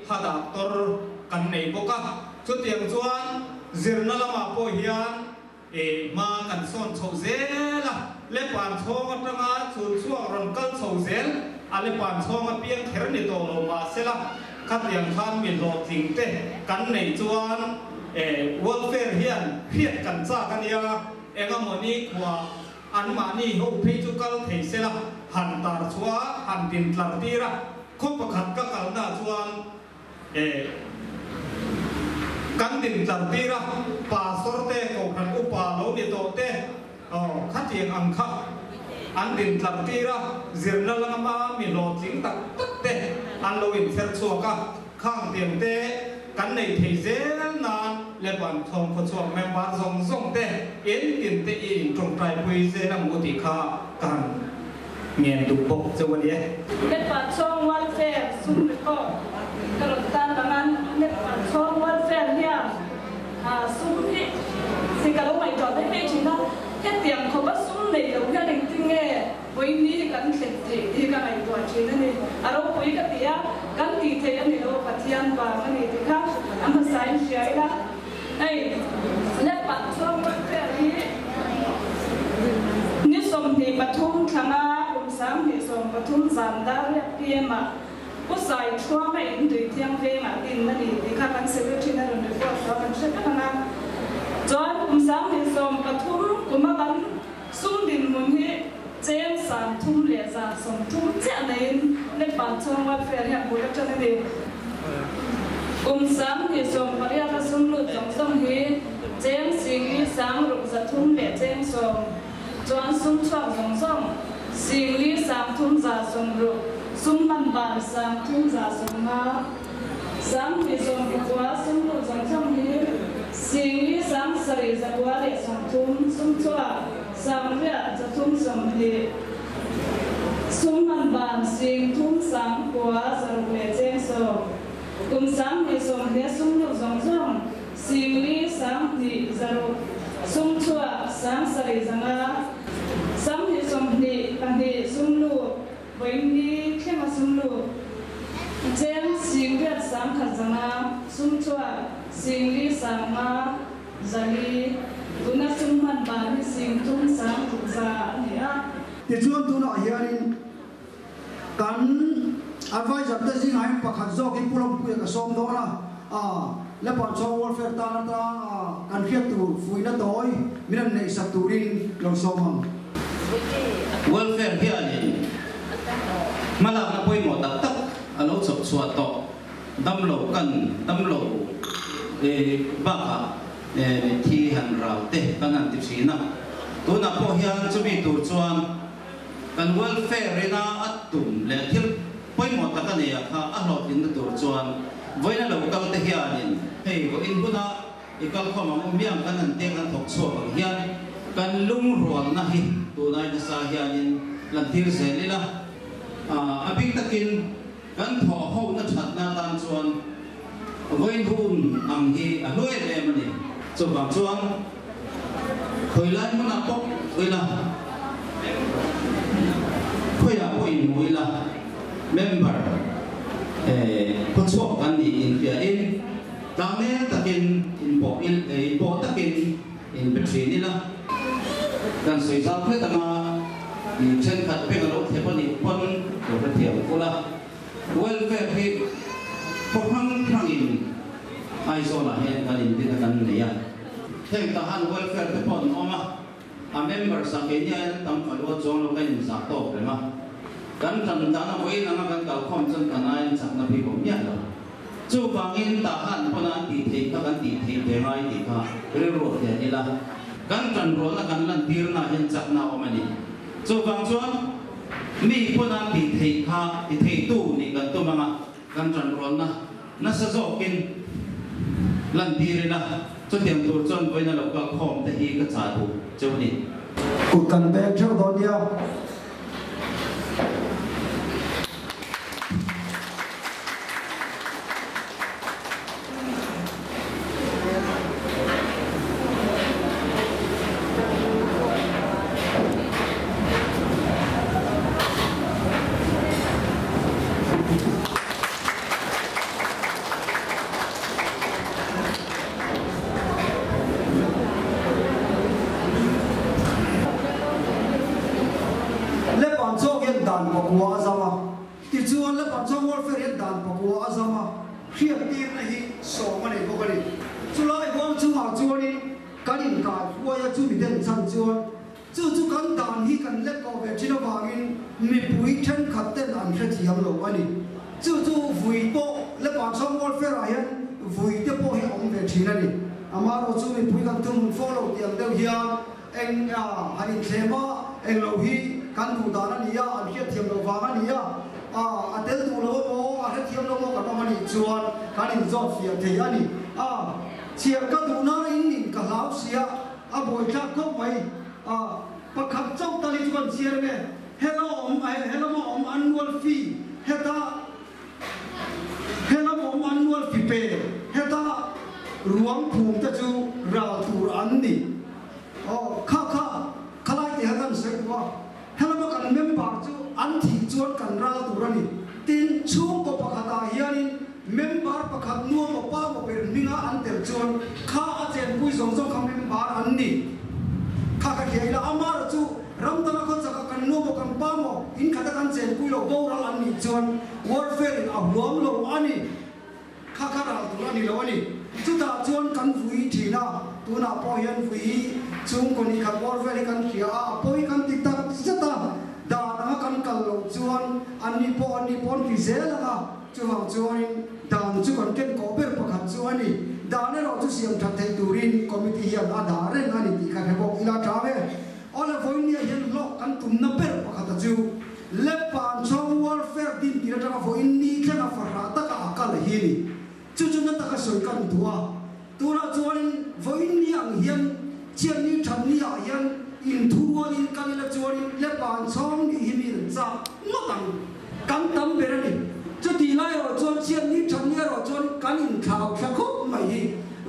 ha doctor kan nei bawk a, chutiang chuan zirna lamah pawh hian e hma kan sawn chhoh zel a, Lepan chhawng atanga chhun chhuak rawn kal chho zel a Lepan chhawng a piang kher ni tawh lo mahsela Khatiang khan mi hlawhtling te kan neih chuan e welfare hian hriat kan chak a nia, engamaw ni khua anmahni ho phei chu kal thei sela han tar chhuah han din tlar tir a, khaw pakhat ka kalna chuan e kan din tlar tir a, pastor te kohhran upa lo ni tawh te Aw, khatiang ang kha an din tlar tir a, zirna lama mi hlawhtling tak tak te an lo infer chhuak a, khang tiang te kan nei thei zel nan Leban thawm khawchhuak member zawng zawng te in tin te i in tawngtaipui zel ang u tih kha ka han ngen duh bawk cheu a ni e. Lepan chhawng welfare sum record ka rawn tan ang a, Lepan chhawng welfare hian Sum hi si ka lo ngaihtuah daih mai thin a, hetiang khawpa sum nei lo hian engtin nge vawiin ni hi kan thlen theih tih hi ka ngaihtuah thin a ni. A ropui ka ti a, kan tih theih a ni lo, Pathian vang a ni tih kha a hmasain hria ila. Hei Lepat chhuang welfare hi ni 23 thlanga kum 2013 zan dar riat PM ah Pu Sai Thuama in tui thiang vengah din a ni tih kha kan Secretary-in a rawn report tawh a, kan hre vek ang a. Chuan kum 2013 kuma kan sum dinhmun hi cheng 3130 chiah neiin Nepal chhung welfare hian bul a ṭan a ni. Kum 2018 a sum lut zawng zawng hi cheng singli sang ruk 300 leh cheng 10. Chuan sum chhuak zawng zawng, 5360, sum hman ban 3150, 2019 sum luh zawng zawng hi 57,930, sum chhuak 8,320, sum hman ban 39,610. Kum 2020 sum luh zawng zawng, 51,600, sum chhuak 7500, 2022 sum lut, vawiin thlenga sum lut, cheng 81,100, sum chhuak 55,400, tuna sum hman ban hi 36,600 a ni a. Tichuan tunah hianin Kan adviser te zingah hian pakhat zawk hi Pu Lampuia ka sawm dawn a, Lepan chhawng welfare tan ata kan hriat tur fuihna tawi min han neihsak turin lo sawm ang. Welfare hianin hmalakna pawimawh tak tak a lo chawp chhuah tawh, damlo kan damlo bakah mitthi han rau te kan han ti thin a, tunah pawh hian chumi tur chuan Kan welfare ina a tum leh thil pawimawh tak a nei a kha a hlawhtlinna tur chuan vawiina lo kal te hianin hei vawiin huna i kal khawm ang u miang kan han teng kan thawk chhuak ang hian kan lungrualna hi tunai nasa hianin lan tir zel ila a bik takin kan thawh hona thatna atan chuan vawiin hun ang hi a hlu em em a ni. Chuvang chuan khawilai hmunah pawh ila, khawiah pawh inhmu ila, member khawchhuak kan nih inhriain tlangnel takin inpawh inpawh takin inbe thin ila. Kan sawi zau hret anga thenkhat peng a lo thlep a nih pawn lo hrethiam kul a. Welfare hi khaw hrang hrangin Aizawlah hian kan intin a kan nei a. Heng tah han welfare te pawh an awm a, a members ah keini aiin an tam fa luat chuang lo kan inzah tawk reng a. Kan tan dan a vawiin anga kan kalkhawm chuan kan aiin chakna bik awm miah lo. Chuvangin Tahan pawn an tih theih kha kan tih theih ve ngai tih kha rilru hian ila kan tanrualna kan lantirna hian chakna a awm a ni. Chuvang chuan mi pawn an tih theih kha ti theitu nih kan tum anga kan tanrualna nasa zawkin lantir ila chutiang tur chuan vawiin a lo kal khawm te hi ka chah duh cheu a ni. Kut kan pek theuh dawn nia. Lepan chawk hian dan pakua a zam a, tichuan Lepan chawk warfare hian dan pakua a zam a, hriattirna hi sawm a nei bawk a ni. Chulai huang chungah chuanin kan inkai huai a, chumi den chhan chuan chu chu kan dan hi kan let kawh ve thin avangin mipui thenkhat ten an hrethiam lo a ni. Chu chu vui pawh Lepan chawk warfare ah hian vui te pawh hi a awm ve thin a ni. Amaherawhchu chu mipui kan thungun fo lo tih ang deuh hian Eng a han inthlem a, eng lo hi kan duh dan a ni a, an hriatthiam loh vang a ni a, a tel duh lo emaw, a hrethiam lo emaw kan awm a nih chuan kan inzawt fiah thei a ni. A chhiar ka duh nana in nin ka hlau sia, a buaithlak khawp mai. A pakhat chauh tal hi chu kan chhiar em e, hela awm, helama awm annual fee heta Helam awm annual fee pe heta ruang phum te chu ral tur an ni. Aw kha kha khalai tih kha kan sawi duh a, helama kan member chu an thih chuan kan ral tur a ni. Tin, chhungkaw pakhatah hianin member pakhat nuam aw pa maw ber hminga an tel chuan kha a chenpui zawng zawng kha member an ni. Kha ka hria ila amara chu Ram danga khawchaka kan nu maw kan pa maw in khata kan chenpui lo boral an nih chuan warfare in a huam lo a ni. Kha kha ral tur a ni lo a ni. Chutah chuan kan vui thin a, tunah pawh hian vui hi chhungkaw ni khat warfare hi kan hria a, a pawi kan ti tak zet a, dan anga kan kal loh chuan an ni pawh an ni pawh an ti zel ang a, chuvang chuanin dan chu kan ken kawh ber pakhat chu a ni. Dan erawh chu siam that theih turin committee hian a dah reng a ni tih kha hre bawk ila tha ve. Awle vawinia hian hlawk kan tumna ber pakhata chu Lepan chhawng warfare din tir atanga vawiin ni thlenga fahrah taka a kal hi ni. Chu chu na taka sawi kan duh a. Tunah chuanin vawiin ni ang hian chianni thatni ah hian inthurualin kal ila chuanin Lepan chhawng nih hi mi an chak ngawt ang. Kan tam ber a ni. Chutih lai erawh chuan chianni thatni erawh chuan kan inthlau thla khawp mai hi.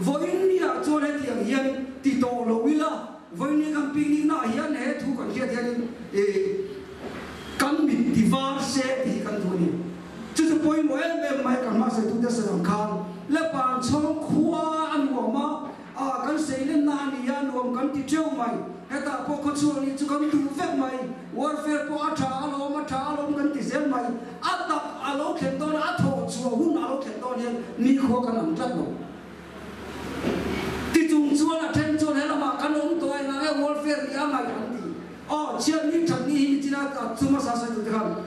Vawiin ni ah chuan hetiang hian ti tawh lo ila. Vawiin kan picnic naah hian he thu kan hriat hianin kan mit ti var se tih hi kan duh a ni. Chu chu pawimawh em em mai kan hma saitute sawi ang khan Lepan chhawng khua a nuam a, kan seilenna a ni a, nuam kan ti theuh mai. Hetah pawh khawchhuak nih chu kan duh vek mai. Warfare pawh a tha alawm, a tha alawm kan ti zel mai. A tak a lo thlen dawn a, a thawh chhuah hun a lo thlen dawn hian nikhua kan ang tlat lo. Ti chung chuan a then chuan helamah kan awm tawh eng ang e welfare nih a ngaih an ti. Aw, chhiatni thatni hi nichina a chuma sa sawi tute khan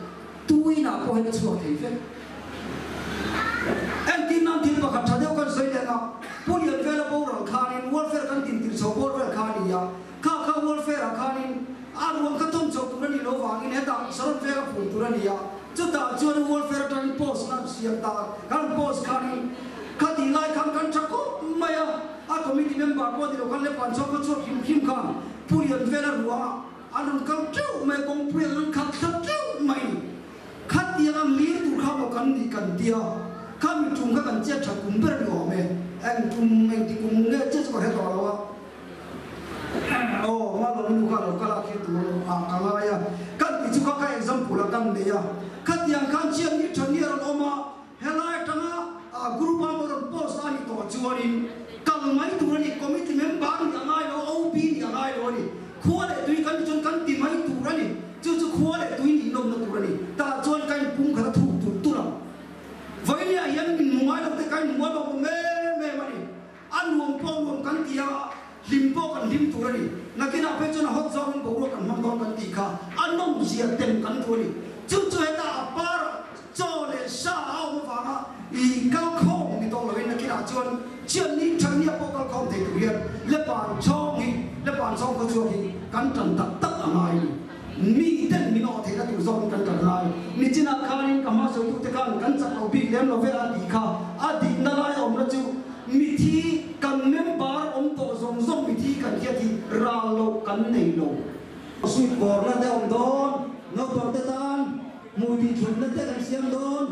tuinah pawh hian a chhuak thei vek. Engtin nan thil pakhat tha deuh kan sawi leh a, Pu Lianvela boral khanin welfare kan din tir chho bawr vel kha a ni a, kha kha welfare ah khanin a ruang kha tawn chho tur a nih loh vangin hetah saron veng a phum tur a ni a, Chutah chuan welfare atangin post na an siam ta a, kan post khanin khatih lai khan kan tha khawp mai a, a committee member pawh ni lo khan Lepan chhawk kha chhuak hrim hrim khan Pu Lianvela ruangah an rawn kal teuh mai a, kawngpui an rawn khat thla teuh mai ni. Khatiang ang lir tur kha maw kan nih kan tia, kha mi tum kha kan chet tha kum ber ni awm e, eng tum engti kum nge chiah chu ka hre tawh lo a. Aw, Malawmi nu kha lo kal a thil tur a ka ngai a, kan tih chu kha ka example a kan nei a, khatiang khan chian ni tha ni a rawn awm a, helai atanga group a maw rawn post a nih tawh chuanin kal mai tur a ni, committee member nih a ngai lo, OB nih a ngai lo a ni, khua leh tui kan ti chuan kan ti mai tur a ni, chu chu khua leh tui nih nawmna tur a ni, tah chuan ka inpum khat a thuk tulh tulh ang. Vawinia hian min hmu ngai lo te ka inhmu a lawmawm em em a ni. A nuam pawh nuam kan ti a, hlim pawh kan hlim tur a ni. Nakinah phei chuan a hawt zawngin boruak kan hmang dawn kan tih kha a nawmzia tem kan duh a ni. Chu chu hetah a par chaw leh sa a awm avanga i kal khawm ah chuan chian ni than ni a pawh kal khawm thei tur hian Lepan chhawng hi Lepan chhawng khaw chhuak hi kan tan tak tak a ngai a ni. Mi ten min awh theihna tur zawkin kan tan ngai. Nichinah khanin ka hma sawitute khan kan chak lo bik lem lo ve a tih kha a dikna lai awmna chu mithi kan member awm tawh zawng zawng mithi kan hiat hi ral loh kan nei lo. Suit bawrna te awm dawn, naupang te tan hmui tih thlunna te kan siam dawn.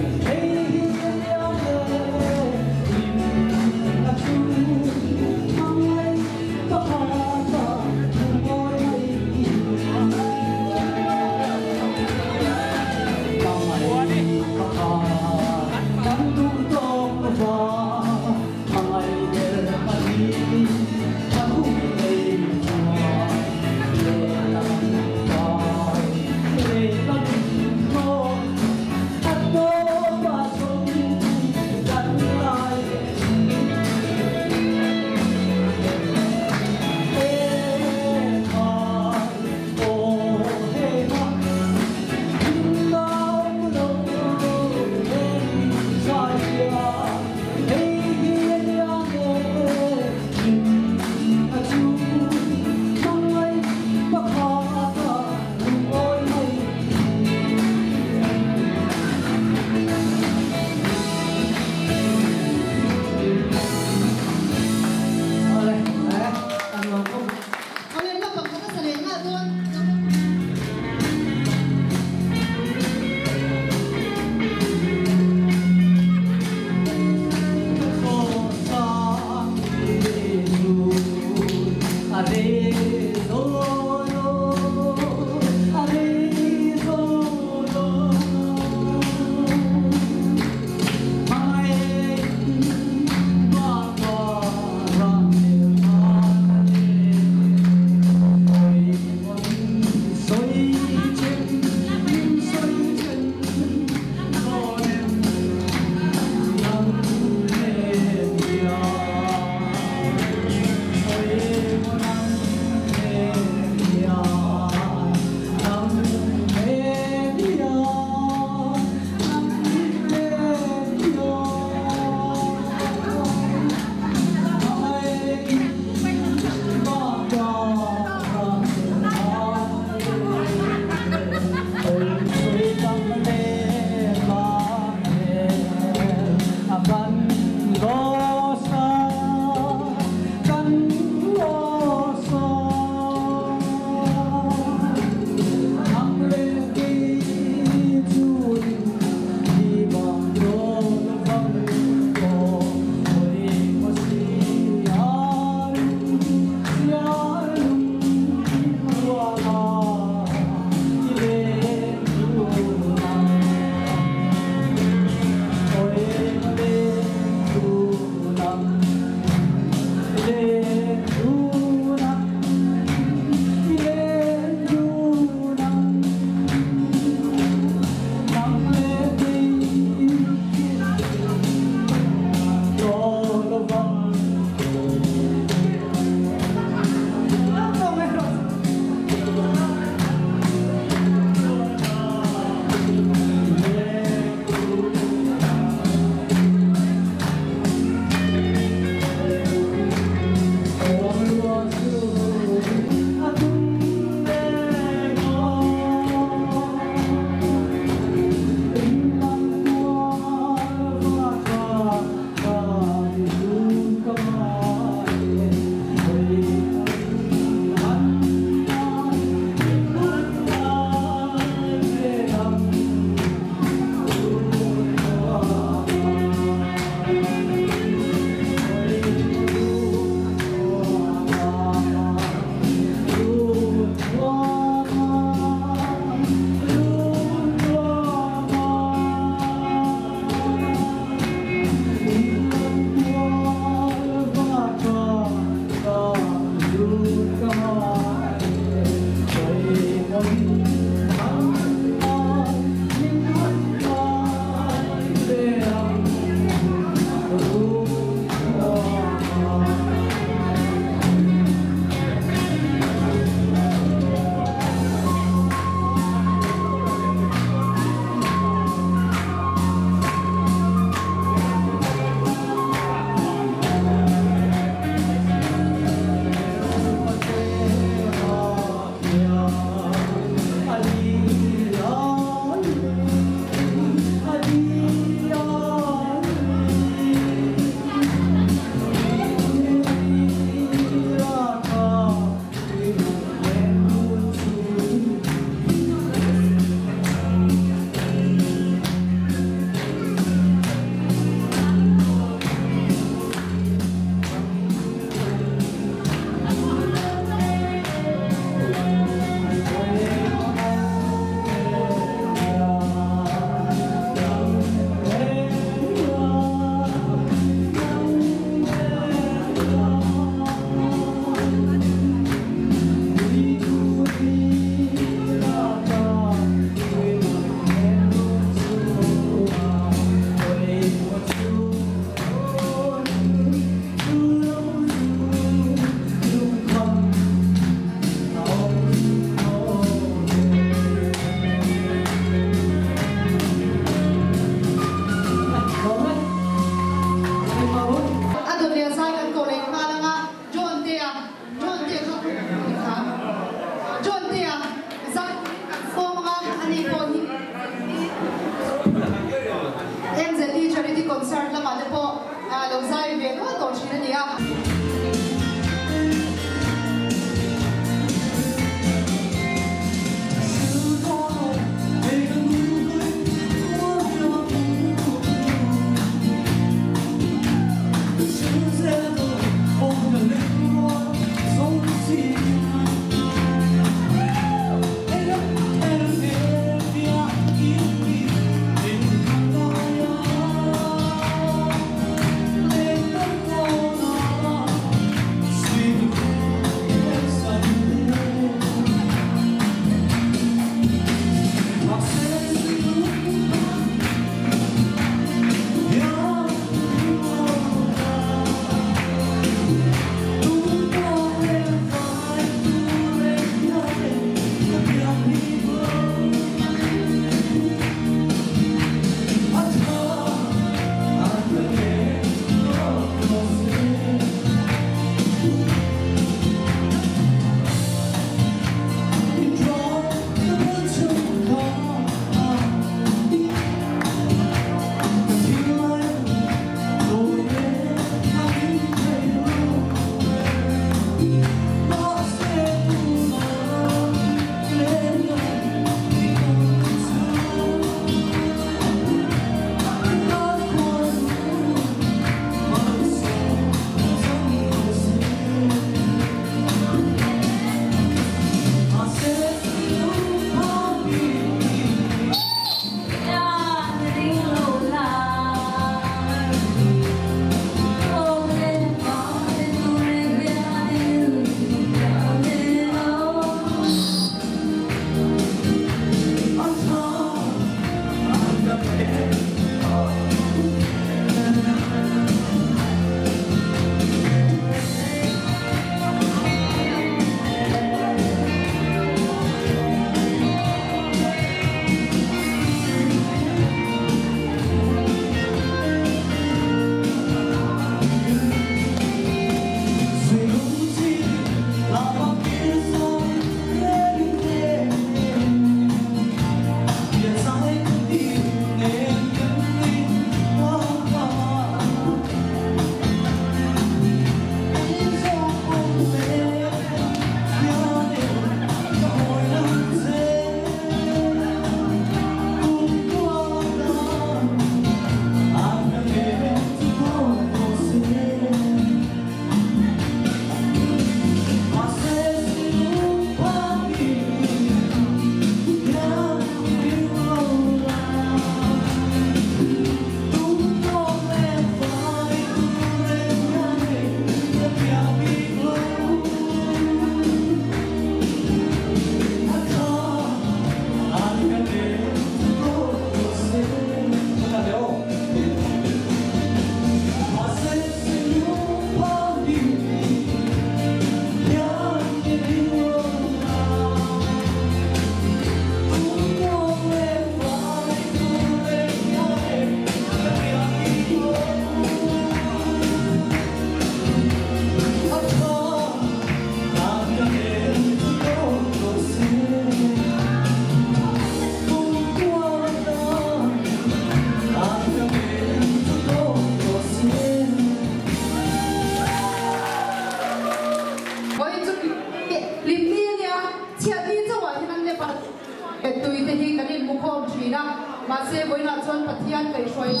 hi kan inhmukhawm thin a, mahse vawiinah chuan Pathian kaihhruaina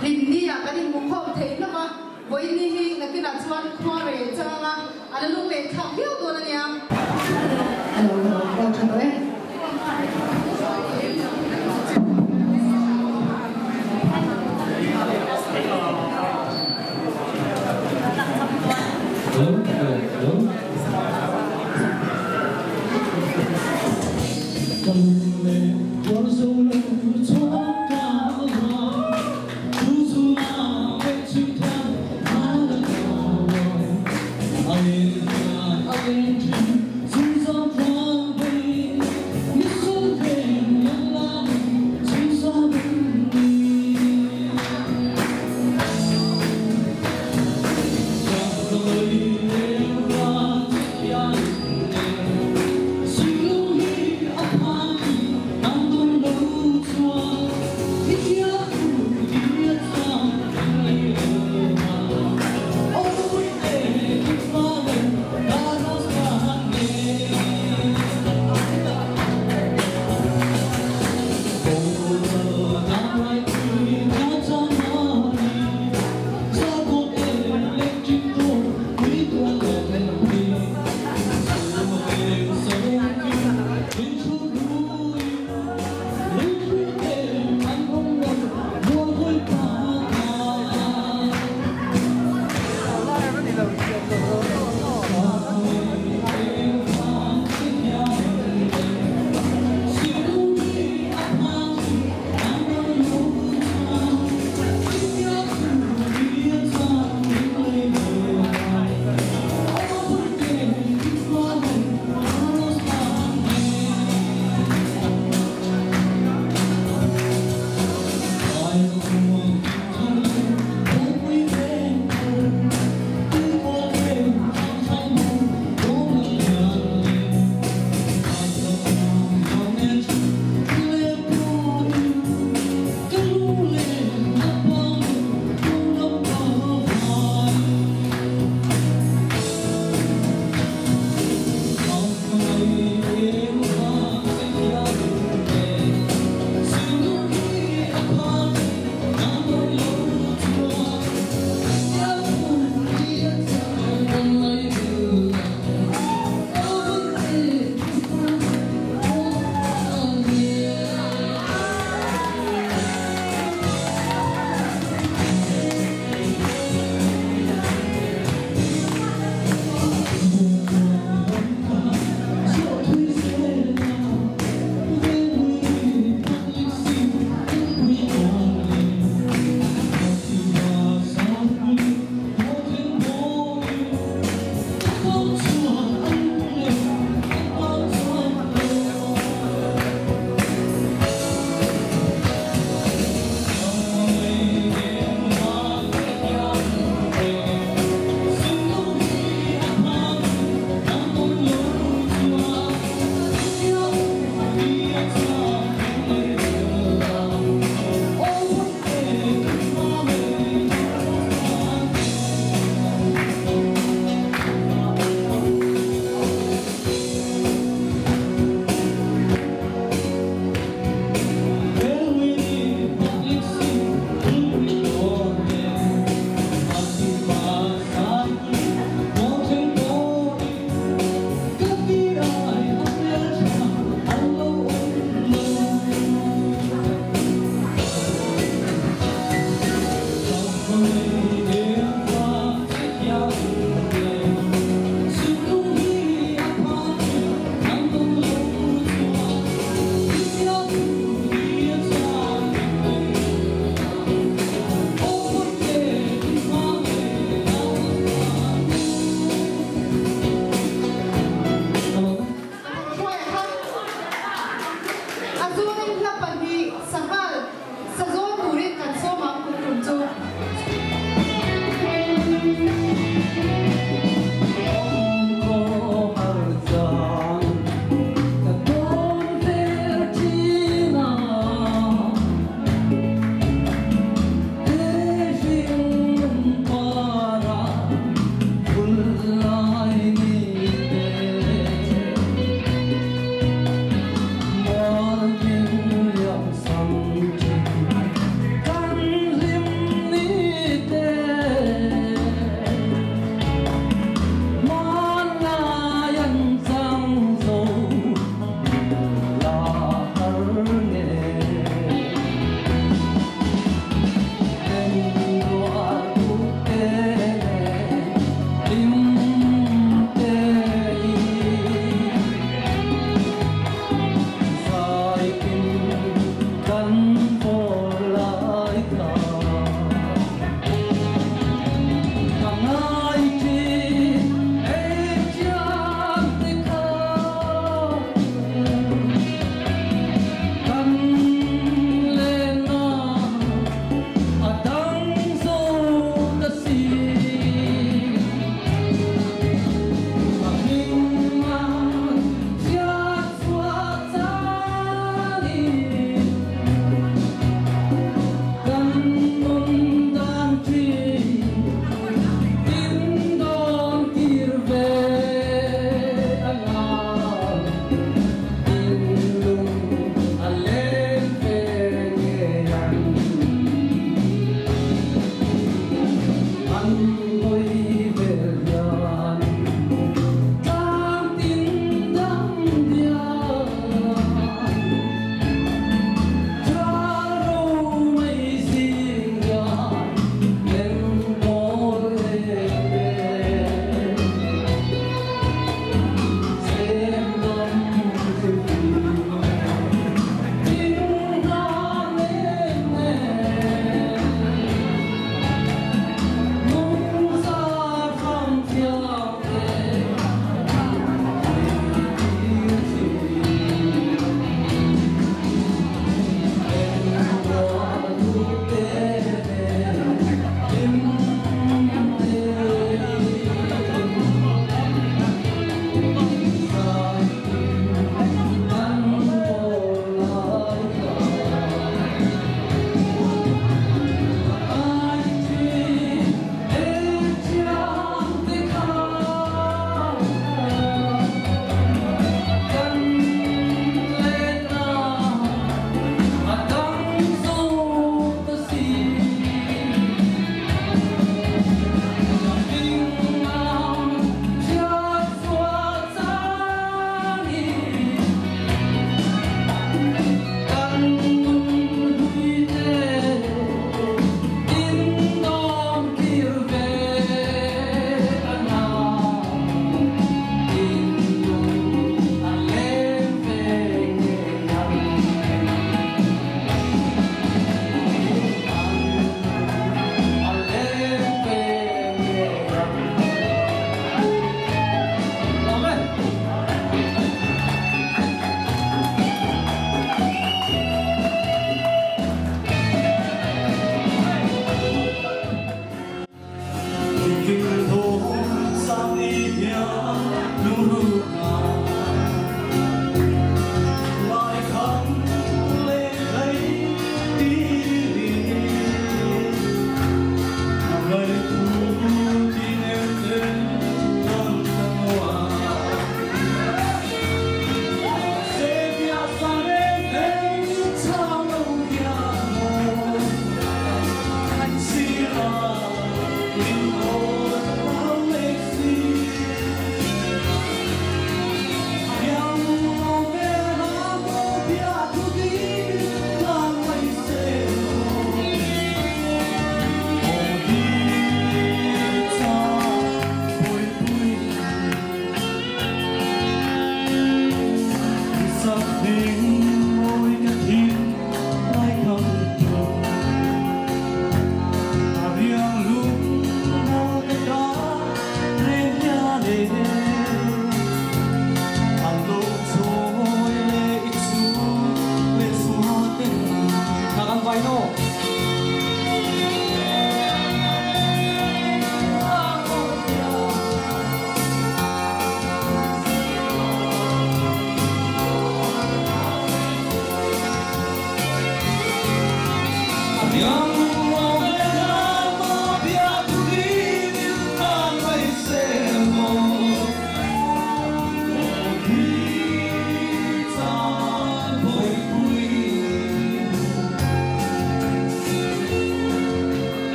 hlimni ah kan inhmukhawm thei hlawm a, vawiinni hi nakinah chuan khua rel chang a, a la lung leh thlak viau dawn a nia. Hello hello aw tha tawh e.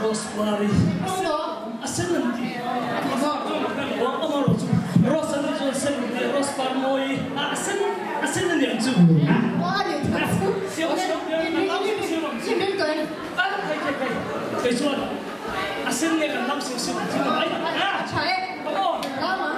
Rose pari a sen an ti amarawhchu rose an tih chuan sen an ti a rose par mawi a sen a sen a ni ang chu siam siam siam ang chu thei thei thei kei chuan a sen nge kan lam siam siam ang chu mai come on.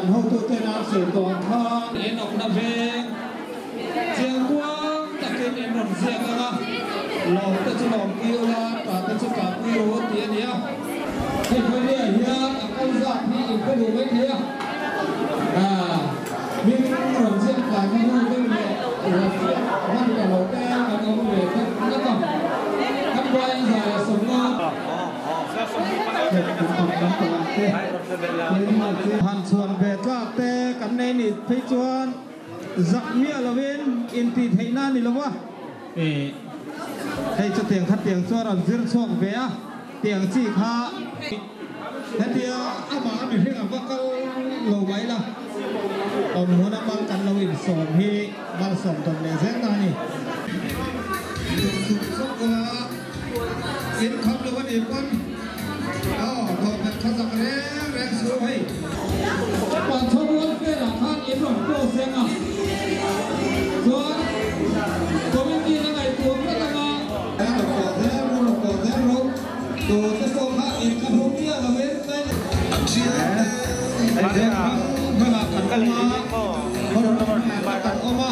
Kan hotu te na se to kha en ok na veng chiang kuang takin en ron ziak anga lawm te chu lawm pi ula ta te chu ta pi ro ti ania hei khoi hian a kal zat hi in ka du mai thei a à min ron ziak kai na nu te le ron ziak man ka lo te kan om ve ta na ka kan bai za som na han chuan ve tlak te kan nei ni phei chuan zak mi alawin in ti theina ni lowa e hei chu tiang khat tiang chuan an zir chuak ve a tiang chi kha hetia ama mi hring a vakal lo mai la om huna mal kan lo in som hi mal som ton le zen na ni in kham lo ni pon oh to pet khazak re re su hei pa thong wan fe la khan in ron po seng a chuan committee na ngai tu ma nga lo ko de ro lo ko de ro to te ko kha in ka hu tia la wen tai ai de khang khala kan ma kan oma